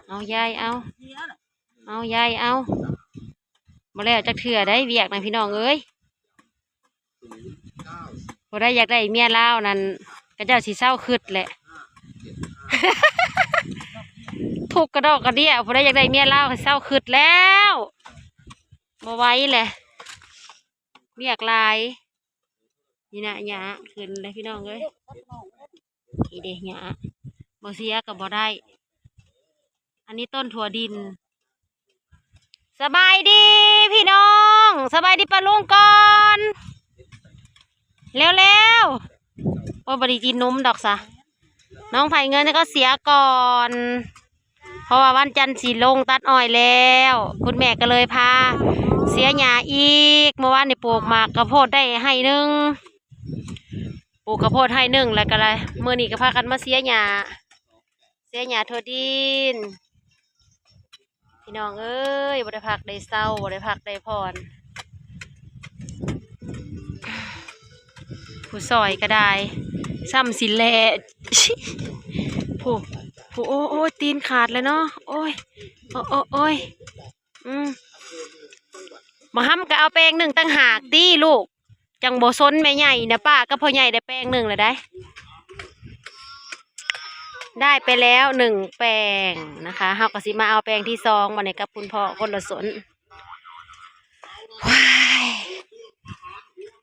ເອົາຍາຍເອົາ ເອົາຍາຍເອົາ ບໍ່ແລ້ວຈັກເທື່ອໃດວຽກນະພີ່ນ້ອງເອີຍ. ຜູ້ໃດຢາກໄດ້ເມຍລາວນັ້ນ ເຂົາເຈົ້າຊິເຊົາຄຶດແຫຼະ ທຸກກະດອກກະເດຍ. ຜູ້ໃດຢາກໄດ້ເມຍລາວ ເຊົາຄຶດແລ້ວ ບໍ່ໄຫວແຫຼະ ວຽກຫຼາຍ. ນີ້ນະ ຫຍ້າຂຶ້ນແລ້ວພີ່ນ້ອງເອີຍ ນີ້ເດ້ຫຍ້າ ບໍ່ເສຍກໍບໍ່ໄດ້. ອັນນີ້ຕົ້ນຖົ່ວດິນ. ສະບາຍດີພີ່ນ້ອງ ສະບາຍດີປ້າລຸງກ່ອນ ເລັວໆ. ໂອ້ຍ ບໍ່ໄດ້ກິນນົມດອກຊະ ນ້ອງໄພເງິນກໍເສຍກ່ອນ ເພາະວ່າວັນຈັນຊິລົງຕັດອ້ອຍແລ້ວ ຄຸນແມ່ກໍເລີຍພາເສຍຫຍ້າອີກ. ເມື່ອວານນີ້ປູກໝາກກະໂພດໄດ້ໄຮ່ໜຶ່ງ ປູກກະໂພດໄຮ່ໜຶ່ງ ແລ້ວກໍລະ ມື້ນີ້ກໍພາກັນມາເສຍຫຍ້າ ເສຍຫຍ້າຖົ່ວດິນ ພີ່ນ້ອງເອີຍ ບໍ່ໄດ້ພັກໄດ້ເຊົາ ບໍ່ໄດ້ພັກໄດ້ຜ່ອນ. ຜູ້ຊ່ອຍກໍໄດ້ ຊ້ຳຊິແຫຼະ ຜູ້ ຜູ້ ໂອ້ ໂອ້ຍ ຕີນຂາດແລ້ວເນາະ ໂອ້ຍ ໂອ້ ໂອ້ ໂອ້ຍ ອືມ ບັກຫຳກໍເອົາແປງໜຶ່ງຕ່າງຫາກຕິລູກ ຈັ່ງບໍ່ຊົນແມ່ໃຫຍ່ນະ ປ້າກັບພໍ່ໃຫຍ່ໄດ້ແປງໜຶ່ງແລ້ວໃດ໋. ໄດ້ໄປແລ້ວໜຶ່ງແປງນະຄະ ເຮົາກໍຊິມາເອົາແປງທີສອງບັດນີ້ກັບຄຸນພໍ່ຄົນລະສົນ. ວ້າຍ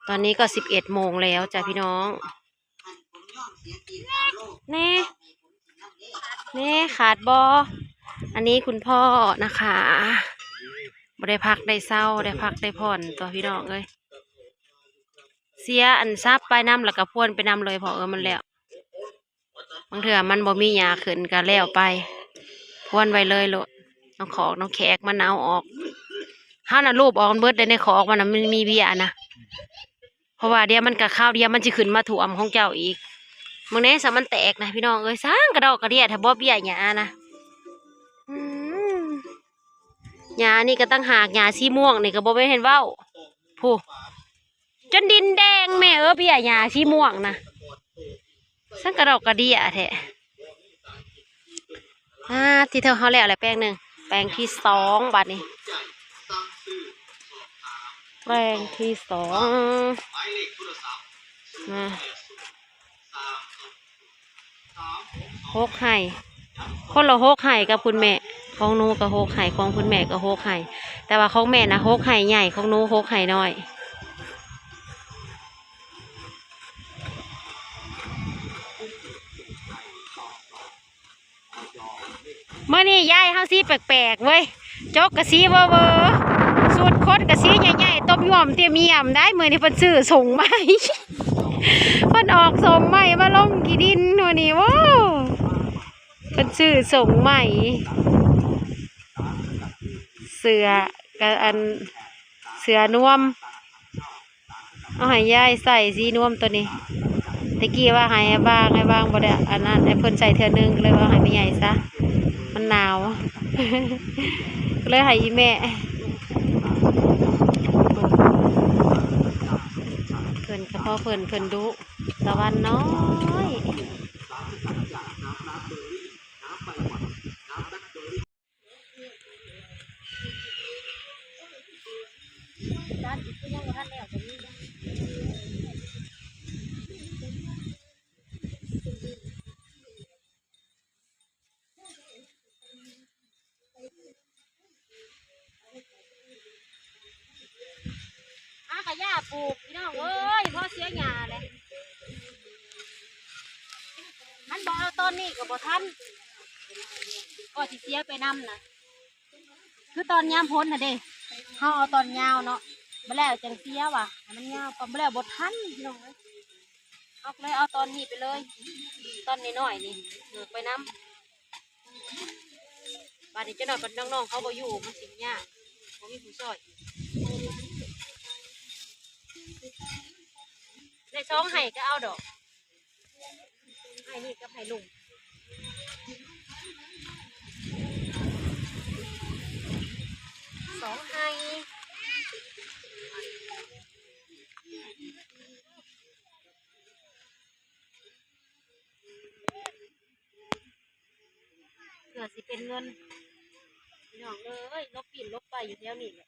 ຕອນນີ້ກໍສິບເອັດໂມງແລ້ວຈ້ະພີ່ນ້ອງ. ແນ່ ແນ່ ຂາດບໍ່? ອັນນີ້ຄຸນພໍ່ນະຄະ ບໍ່ໄດ້ພັກໄດ້ເຊົາ ໄດ້ພັກໄດ້ຜ່ອນຕົວະພີ່ນ້ອງເອີຍ. ເສຍອັນສັບໄປນຳ ແລ້ວກໍພວນໄປນຳເລີຍພໍ່ເອີຍ ມັນແລ້ວ. ບາງເທື່ອມັນບໍ່ມີຫຍ້າຂຶ້ນກໍແລ້ວໄປ ພວນໄວ້ເລີຍໂລດ ເອົາຂອກເອົາແຂກມັນເອົາອອກ. ເຮົານະລູບອອກມັນເບິດເດ້ ໃນຂອກມັນນະ ມັນມີເບ້ຍນະ ເພາະວ່າດຽວມັນກະຄາວດຽວມັນຊິຂຶ້ນມາຖ້ວມຂອງເຈົ້າອີກ. ເບິ່ງແດ່ ຊະມັນແຕກນະພີ່ນ້ອງເອີຍ ຊ່າງກະດອກກະເດຍແທ້ບໍ່ເບ້ຍຫຍ້ານະ. ອືມ ຫຍ້ານີ້ກະຕ່າງຫາກ ຫຍ້າສີມ່ວງນີ້ກະບໍ່ແມ່ນເຫັນເວົ້າ ພຸ້ນ ຈົນດິນແດງແມ່ເອີຍ ເບ້ຍຫຍ້າສີມ່ວງນະ ຊ່າງກະດອກກະເດຍແທ້. ອາ ທີ່ເຖິງເຮົາແລ້ວແຫຼະແປງໜຶ່ງ ແປງທີສອງບາດນີ້ ແປງທີສອງ ມາ ຫົກໄຮ່ ຄົນລະຫົກໄຮ່ກັບຄຸນແມ່ ຂອງໜູກໍຫົກໄຮ່ ຂອງຄຸນແມ່ກໍຫົກໄຮ່ ແຕ່ວ່າຂອງແມ່ນະຫົກໄຮ່ໃຫຍ່ ຂອງໜູຫົກໄຮ່ນ້ອຍ. ມື້ນີ້ຍາຍເຮົາສີແປກໆເວີຍ ຈົກກະສີເວີໆ ສູດຄົດກະສີໃຫຍ່ໆ ຕົບຍວມຕຽມຢ້ຽມໄດ໋. ມື້ນີ້ເພິ່ນຊື້ສົ້ງໃໝ່ ເພິ່ນອອກສົ້ງໃໝ່ມາລົງຂີ້ດິນມື້ນີ້ ໂອ້ ເພິ່ນຊື້ສົ້ງໃໝ່ ເສື້ອກະອັນ ເສື້ອນວມ ເອົາໃຫ້ຍາຍໃສ່ສີນວມໂຕນີ້ ແຕ່ກີ້ວ່າໃຫ້ອ້າຍບາງ ອ້າຍບາງບໍ່ໄດ້ອັນນັ້ນ ໃຫ້ເພິ່ນໃສ່ເທື່ອໜຶ່ງ ກໍເລີຍວ່າໃຫ້ແມ່ໃຫຍ່ຊະ ມັນໜາວ ກໍເລີຍໃຫ້ອີ່ແມ່. ເພິ່ນກໍພໍເພິ່ນ ເພິ່ນດຸ ຕາວັນນ້ອຍ. ຫາກະຫຍ້າປູກພີ່ນ້ອງເອີຍ ພໍເສຍຫຍ້າແຫຼະ ຄັນບໍ່ເອົາຕອນນີ້ກໍບໍ່ທັນ ກໍຊິເສຍໄປນຳນະ. ຄືຕອນຍາມຝົນຫັ້ນເດ້ ເຮົາເອົາຕອນຍາວເນາະ ບໍ່ແລ້ວຈັ່ງເສຍວ່າ ໃຫ້ມັນຍາວກ່ອນ ບໍ່ແລ້ວບໍ່ທັນພີ່ນ້ອງເອີຍ. ເຮົາກໍເລີຍເອົາຕອນນີ້ໄປເລີຍ ຕອນນ້ອຍໆນີ້ເອີ ໄປນຳ. ບາດນີ້ຈັກໜ້ອຍບັດນ້ອງໆເຂົາບໍ່ຢູ່ ມັນຊິຍາກ ບໍ່ມີຜູ້ຊ່ອຍ. ໄດ້ສອງໄຮ່ກໍເອົາດອກ ໄຮ່ນີ້ກັບໄຮ່ລຸງ ສອງໄຮ່. ວ່າຊິເປັນເງິນ ພີ່ນ້ອງເອີຍ ຫຼົບປີ້ນຫຼົບໄປຢູ່ແຖວນີ້ແຫຼະ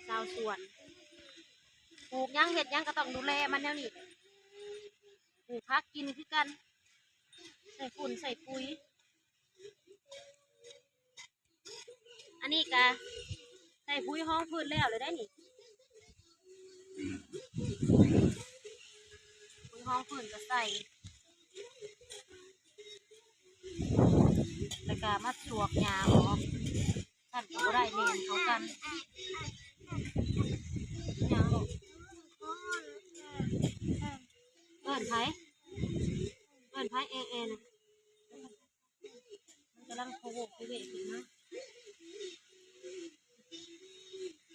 ຊາວສວນ ປູກຫຍັງເຮັດຫຍັງກໍຕ້ອງດູແລມັນແນວນີ້ແຫຼະ ປູກຜັກກິນຄືກັນ ໃສ່ຝຸ່ນໃສ່ປຸຍ. ອັນນີ້ກະໃສ່ປຸຍຮອງພື້ນແລ້ວເລີຍໄດ໋ນີ້ ປຸຍຮອງພື້ນກະໃສ່ ແລ້ວກະມາສວກຫຍ້າອອກ ຊັ້ນກະບໍ່ໄດ້ແໜ້ນເຂົ້າກັນ ຫຍັງລູກ ເອີ້ນໃຜ ເອີ້ນໃຜ ແອແອນະ? ມັນກຳລັງໂພໂວໂພເວຂຶ້ນມາ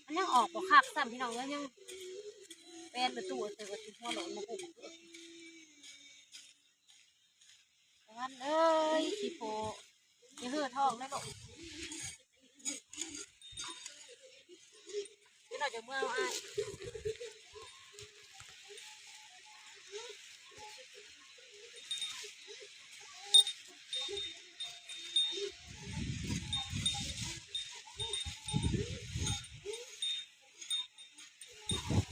ມັນຍັງອອກບໍ່ຄັກຊ້ຳ ພີ່ນ້ອງເອີຍ ຍັງແປນປະຕູເຕີດ ຫົວໂຫຼນມາກຸ້ມ ຕາວັນເອີຍ ຂີ້ໂພ ຢ່າເຫີທ້ອງເດີລູກ. ເດີ ເຮົາຈະເມືອເອົາອ້າຍ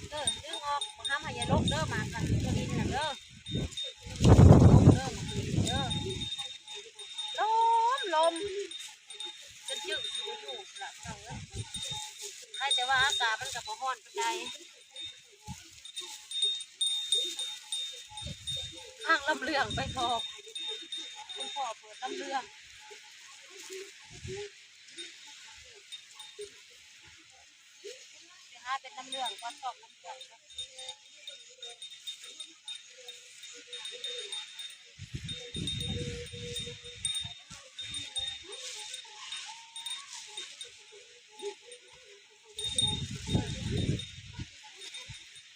ເອີ ດຶງອອກ ບັກຫຳໃຫ້ຢ່າຫຼົກເດີ ໝາກກັນຕົວດິນນະເດີ ຫຼົກເດີ ໝາກດິນເດີ ລົມ ລົມ ຈົນຈຶ້ງຊິບໍ່ຢູ່ພຸ້ນລະ ພີ່ນ້ອງເອີຍ ໃຄແຕ່ວ່າອາກາດມັນກໍບໍ່ຮ້ອນປານໃດ ຟັງລຳເລື່ອງໄປພ້ອມ ຄຸນພໍ່ເປີດລຳເລື່ອງ ຊິຫາເປັນລຳເລື່ອງກ່ອນ ຊອກລຳເລື່ອງກ່ອນ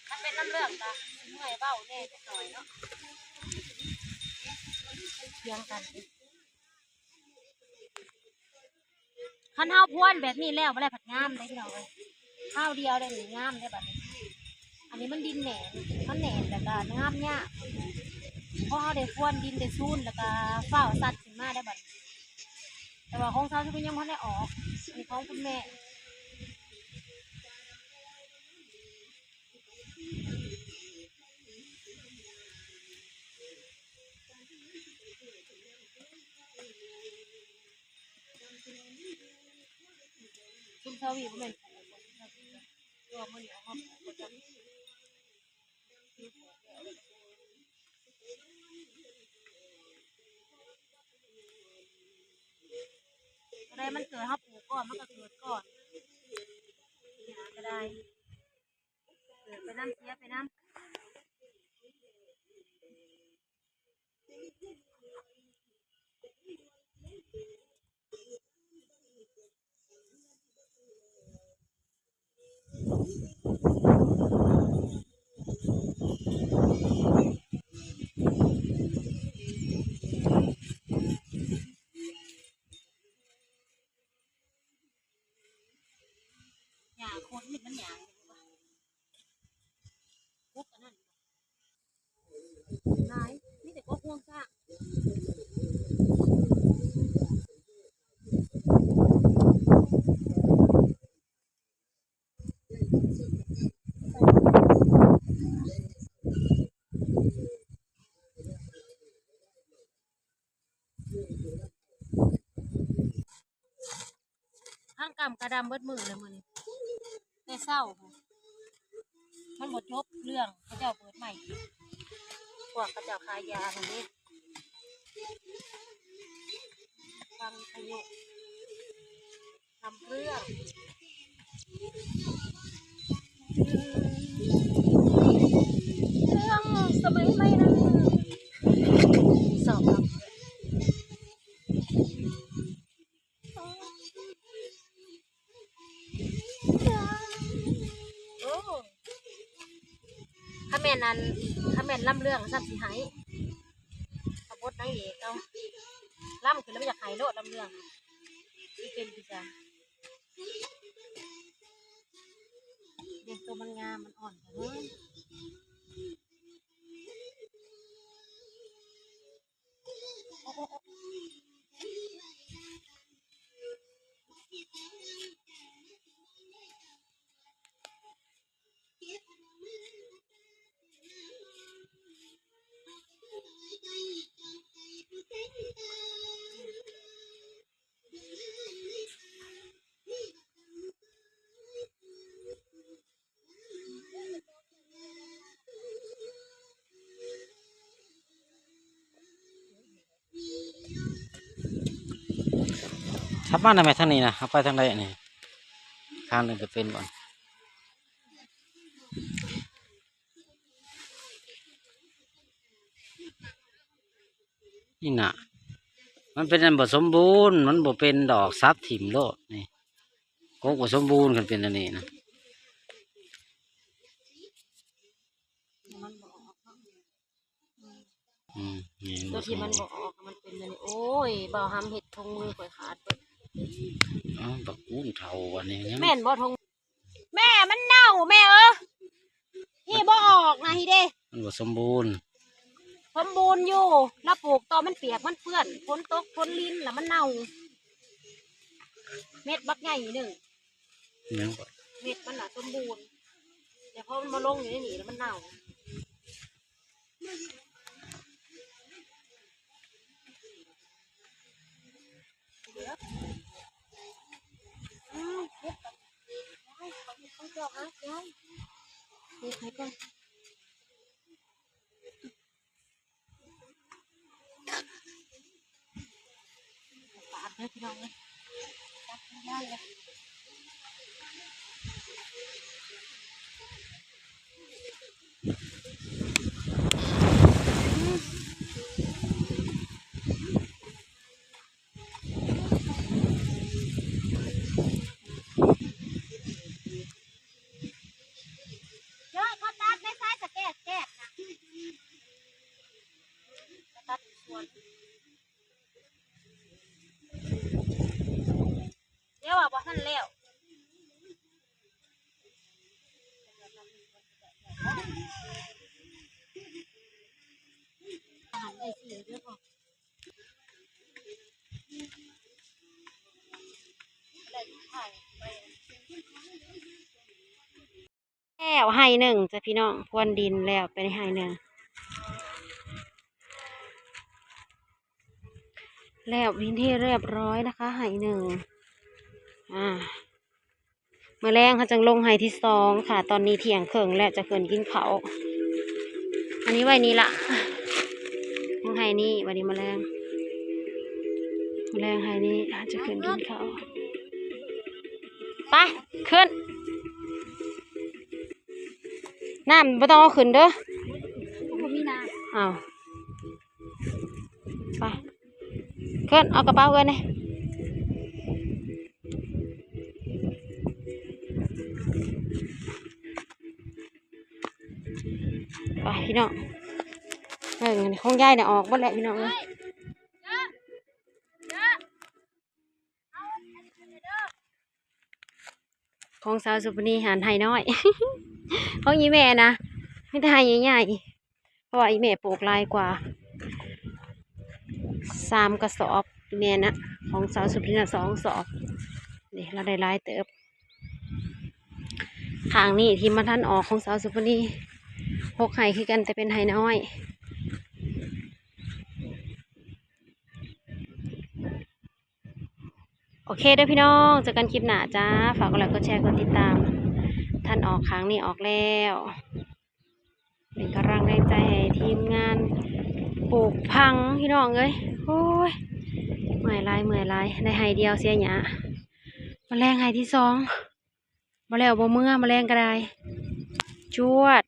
ຄັນເປັນລຳເລື່ອງກະຊິເມື່ອຍເວົ້າແດ່ຈັກໜ້ອຍເນາະ ຖຽງກັນ. ຄັນເຮົາພວນແບບນີ້ແລ້ວ ບໍ່ໄດ້ຜັດງາມເດ້ພີ່ນ້ອງເອີຍ ຄາວດຽວໄດ້ນີ້ງາມເດ້ບັດນີ້ ອັນນີ້ມັນດິນແໜ້ນ ມັນແໜ້ນແລ້ວກໍງາມຍາກ ພໍເຮົາໄດ້ພວນດິນໄດ້ຊູນ ແລ້ວກໍຟ້າວຊັດຂຶ້ນມາໄດ້ບັດນີ້ ແຕ່ວ່າຂອງຊາວສຸກຍັງບໍ່ທັນໄດ້ອອກ ອັນນີ້ຂອງຄຸນແມ່. ຊຸມຊາວີບໍ່ແມ່ນປູກບໍ່ ຊຸມຊາວີ ຫຼືວ່າມື້ນີ້ເອົາມາປູກບໍ່ຈັກ ໂຕໃດມັນເກີດ ເຮົາປູກກ່ອນ ມັນກໍເກີດກ່ອນ ຫຍ້າກໍໄດ້ ເກີດໄປນຳ ເສຍໄປນຳ ຫຍ້າໂຄດ ມັນຫຍ້າ ກົກອັນນັ້ນ ຫຼາຍ ມີແຕ່ກົກງວງຊ້າງ ທາງກ້ຳກະດຳເບິດມື້ແລ້ວມື້ນີ້ ແຕ່ເຊົ້າພຸ້ນ ມັນບໍ່ຈົບເລື່ອງ ເຂົາເຈົ້າເປີດໃໝ່ອີກ ພວກເຂົາເຈົ້າຂາຍຢາຫັ້ນເດ້ ຟັງວິທະຍຸ ນຳເລື່ອງ ເລື່ອງສະໄໝໃໝ່ນັ້ນ ຊອກນຳ ໂອ້ ຄັນແມ່ນອັນ ຄັນແມ່ນລຳເລື່ອງຊັ້ນຊິໄຫ້ ຂະບົດນາງເອກເອົາ ລຳຂຶ້ນແລ້ວມັນຢາກໄຫ້ໂລດ ລຳເລື່ອງ ຊິເປັນຄືຈັ່ງ ເບິ່ງໂຕມັນງາມ ມັນອ່ອນກະງາມ. ທັບມາໄດ້ແມ່ ທາງນີ້ນະ ເຮົາໄປທາງໃດອັນນີ້ ຂ້າງໜຶ່ງກໍເປັນບໍ່ ນີ້ນະ ມັນເປັນອັນບໍ່ສົມບູນ ມັນບໍ່ເປັນດອກ ສັບຖິ້ມໂລດນີ້ ກົກບໍ່ສົມບູນ ຄັນເປັນອັນນີ້ນະ ອືມ ແມ່ນ ຕົວທີ່ມັນບໍ່ອອກ ມັນເປັນອັນນີ້ ໂອ້ຍ ບ່າວຫຳເຮັດຖົງມືຂ້ອຍຂາດເບິດ ອ້າວ ບັກກູນເຖົ້າອັນນີ້ຍັງ ແມ່ນບໍ່ຖົງ ແມ່ ມັນເນົ່າແມ່ເອີຍ ຮີບໍ່ອອກນະ ຮີເດ້ ມັນບໍ່ສົມບູນ ສົມບູນຢູ່ ລະປູກຕອນມັນປຽກມັນເປື້ອນ ຝົນຕົກຝົນລິນລະມັນເນົ່າ ເມັດບັກໃຫຍ່ໜຶ່ງ ຫຍັງກໍ ເມັດມັນນະສົມບູນ ແຕ່ພໍມັນມາລົງຢູ່ໃນນີ້ລະມັນເນົ່າ. ເຈົ້າ ເຂົາຕັດໃນຊາຍສະແກດແຊບນະ ເຂົາຕັດຢູ່ສວນ ດຽວວ່າບໍ່ທັນແລ້ວ ແລ້ວໄຮ່ໜຶ່ງຈ້ະພີ່ນ້ອງ ພວນດິນແລ້ວໄປໄຮ່ໜຶ່ງ ແລ້ວເປັນທີ່ຮຽບຮ້ອຍນະຄະ ໄຮ່ໜຶ່ງ ອາ ມື້ແລງເຮົາຈັ່ງລົງໄຮ່ທີສອງຄ່ະ ຕອນນີ້ທ່ຽງເຄິ່ງແລ້ວ ຈະຂຶ້ນກິນເຂົ້າ ອັນນີ້ໄວ້ນີ້ລະ ລົງໄຮ່ນີ້ ບາດນີ້ມື້ແລງ ມື້ແລງໄຮ່ນີ້ ເຮົາຈະຂຶ້ນກິນເຂົ້າ ໄປ ຂຶ້ນ ນ້ຳບໍ່ຕ້ອງເອົາຂຶ້ນເດີ ບໍ່ມີນ້ຳ ອ້າວ ໄປ ຂຶ້ນ ເອົາກະເປົາເອື້ອຍແດ່ ໄປພີ່ນ້ອງ ເບິ່ງຂອງຍາຍນະອອກເບິດແລ້ວພີ່ນ້ອງເອີຍ. ຂອງສາວສຸພະນີຫັ້ນໄຮ່ນ້ອຍ ຂອງອີ່ແມ່ນະ ມີແຕ່ໄຮ່ໃຫຍ່ໆ ເພາະວ່າອີ່ແມ່ປູກຫຼາຍກວ່າ ສາມກະສອບ ອີ່ແມ່ນະ ຂອງສາວສຸພະນີນະ ສອງສອບ ນີ້ລາວໄດ້ຫຼາຍເຕີບ. ຂ້າງນີ້ທີ່ມັນທັນອອກຂອງສາວສຸພະນີ ຫົກໄຮ່ຄືກັນ ແຕ່ເປັນໄຮ່ນ້ອຍ. ໂອເຄເດີພີ່ນ້ອງ ເຈີກັນຄລິບໜ້າຈ້າ ຝາກກົດໄລກົດແຊກົດຕິດຕາມ ທັນອອກ ຂ້າງນີ້ອອກແລ້ວ ເປັນກຳລັງແຮງໃຈໃຫ້ທີມງານປູກຜັງພີ່ນ້ອງເອີຍ ໂອ້ຍ ເມື່ອຍຫຼາຍ ເມື່ອຍຫຼາຍ ໄດ້ໄຮ່ດຽວເສຍຫຍ້າ ມາແລງໄຮ່ທີສອງ ບໍ່ແລ້ວບໍ່ເມືອ ມາແລງກະໄດ້ ຈວດ